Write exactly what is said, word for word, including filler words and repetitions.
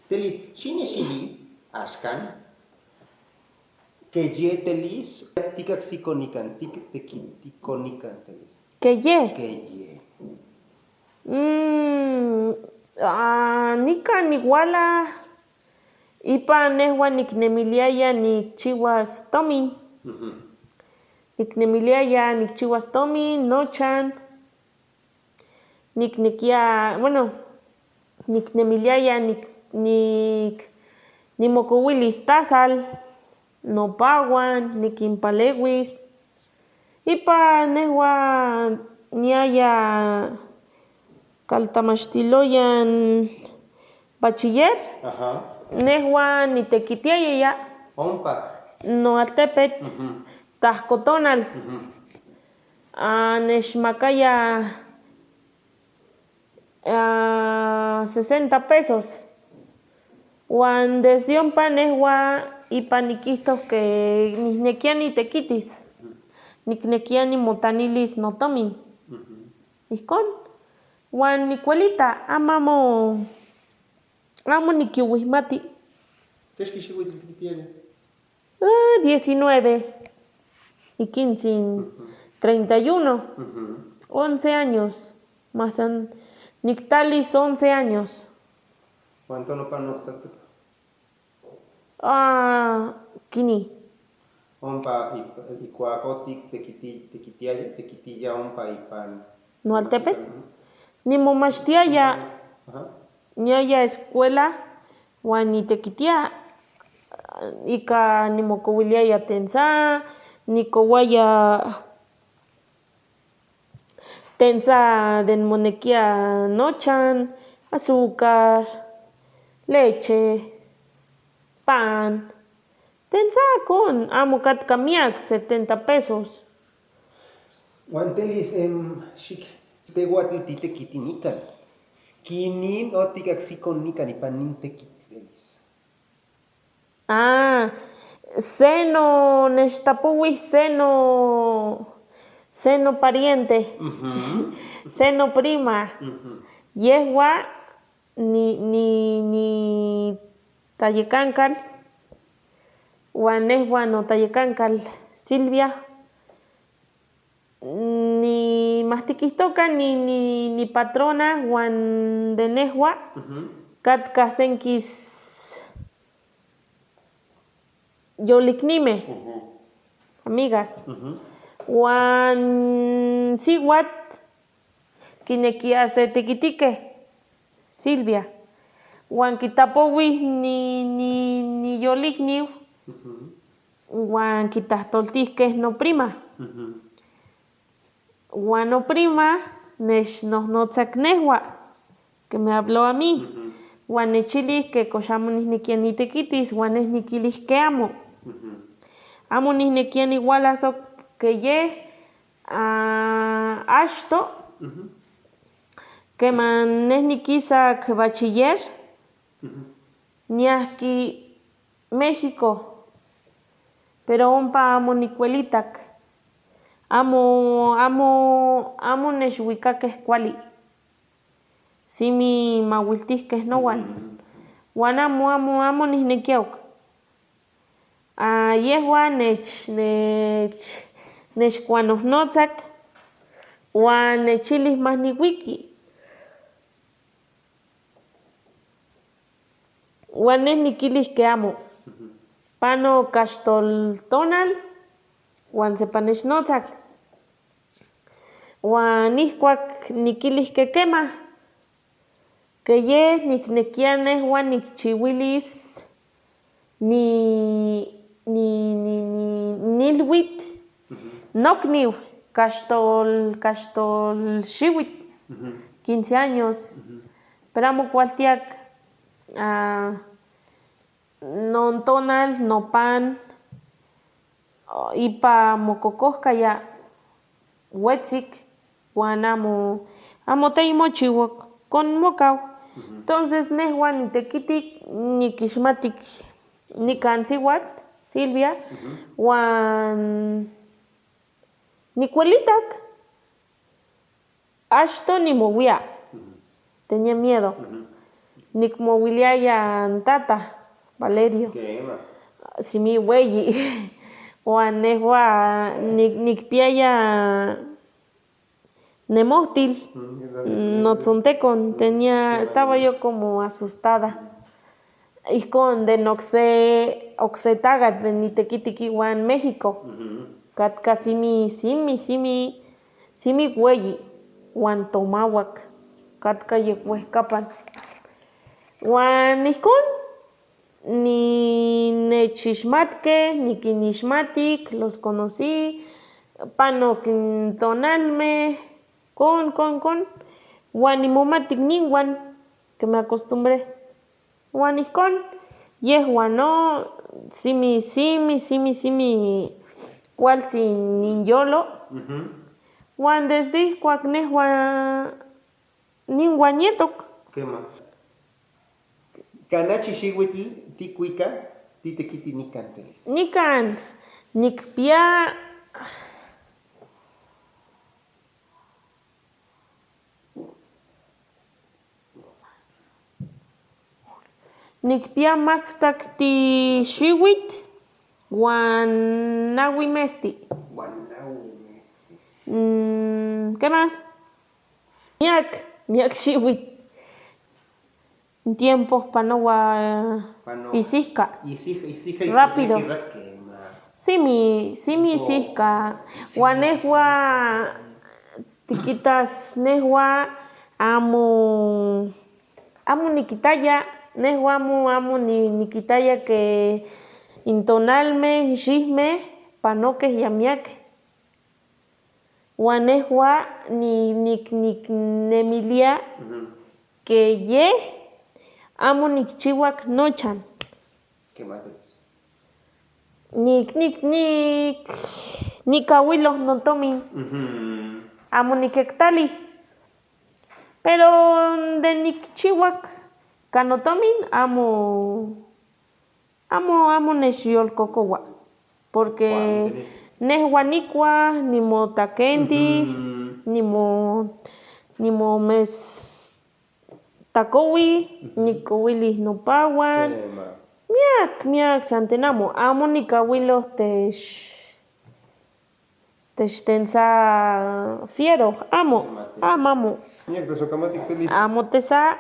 Telis, shini shini, ashkan. Keye telis, tikak sikonikan, tik, teki, tikonikan telis. Keye. Keye. Mm, ah, nikan niwala, ipa nehua niknemiliaya nikchiwas tomin. Mhm. Niknemiliaya nikchiwas tomin, nochan. Niknekia, bueno, niknemiliaya nik, nik, nimokowilis tasal, nopawan, nikinpalewis. Ipa nehua niaya kal tamashitiloyan bachiller. Aha. Nehua nitekitiaya ya. Ompa. No Altepet. Mhm. Tahkotonal. Mhm. Ah, neshmakaya, ah, sesenta pesos. Wan desde ompa nehua ipa nikijto ke nihnekia nitekitis. Niknekia nimotanilis notomin. Mhm. Ikon. Wan nikwelita, amamu, amu nikiwihmati. Keshkishi wetitipiani. Ah, diecinueve. Y quince, treinta y uno. Ujú. Once años. Más an-, niktalis once años. ¿Cuánto no panoxatu? Ah, kini. Ompa i, i kua koti tekiti, tekitiaya, tekitiya ompa ipan. No Altepet. Ujú. Nimomashitiaya. Ajá. Niaya escuela, wan nitekitia, ika nimokowiliaya tensa, nikowaya tensa de nimonekia nochan, azúcar, leche, pan. Tensa kon, amu katka miyak setenta pesos. Wan telis, em, shik, te watl ti tekiti nikan. Kinin o tikak sikon nikan ipan nin tekiti telis. Ah, seno neshtapuwi, seno, seno pariente. Mhm. Seno prima. Mhm. Yehua ni, ni, ni tayekankal, wan nehua no tayekankal Silvia, ni mahtikihtoka ni, ni, ni patrona wan de nehua, mhm, katka senkis yoliknime, mhm, amigas. Mhm. Wan siwat kinekia se tekitike, Silvia. Wan kitapowih ni, ni, ni yolikniw. Mhm. Wan kitahtoltihke no prima. Mhm. Wan no prima neshnohnotsak nehua, que me habló a mí. Mhm. Wan nechilih que kosh amu nihnekia nitekitis, wan neh nikilih que amu. Mhm. Amu nihnekia niwala sok keye, ah, ashto. Mhm. Kema neh nikisak bachiller, mhm, niahki México, pero ompa amu nikwelitak. Amu, amu, amu neshwikakehkwali. Simi mawiltihkehnowan. Mhm. Wan amu, amu, amu nihnekia ok. Ah, yehua nech, nech, nechkwanohnotsak, wan nechilih mahniwiki. Wan neh nikilih que amu. Mhm. Pano kashitol tonal, wan sepa neshnohtak. Wan ihkwak nikilih que kema. Keye niknekia nehua nikchiwilis ni, ni, ni, ni, nilwit. Mhm. Nokniw kashitol, kashitol shiwit. Mhm. Quince años. Mhm. Pero amu kwaltiyak, ah, no ntonal, no pan, o, ipa mokokohkaya, wetsik, wan amu, amu ta imochiwo kon mokaw. Mhm. Entonces, nehua nitekitik, nikishmatik, nikan siwat, Silvia, mhm, wan nikwelitak. Ashton ni mowia. Mhm. Tenía miedo. Mhm. Nikmowilia ya ntata Valerio. Simi weyi. Wan nehua nikpia ya nemohtil. Notsuntekon tenía, estaba yo como asustada. Ihkon de nokse okse taga de nitekitiki wan México. Katka simi simi simi simi weyi wan tomawak. Katka yek wehkapan. Wan ihkon ni nechishmatke ni kinishmatik, los conocí, panok ntonalme, kon kon kon. Wan ni momatik ninwan, que me acostumbré. Wan ihkon yehua no simi simi simi simi kualtsi ni nyolo. Wan desde ihkuak nehua ninwan nyetok. Kana chishiwitl ti kwika ti tekiti nikan tele. Nikan nikpia. Nikpia maktak ti shiwit wan nawi mesti. Wan nawi mesti. Mm, ¿qué más? Miak, miak shiwit. Tiempo panowa. Panowa. Isihka. Isihka, isihka, rápido. Isihka, isihka. Simi, simi isihka. Wan nehua tikitas nehua amu, amu nikitaya, nehua amu, amu ni, nikitaya que ntonalme, nshihme, panoke ya miak. Wan nehua ni, ni, ni, nemilia que ye amu nikchiwak nochan. Nik, nik, nik, nikawilo notomin. Amu nikekitali. Pero nde nikchiwak ka notomin amu Amu, amu neshiyolkokowa, porque nehua nikwa, ni mo takendi, ni mo, ni mo mes takowi, nikowili nopawan. Miak, miak, santenamu, amu nikawilo tesh. Teshitensa fiero, amu, amu, amu. Amu tesa,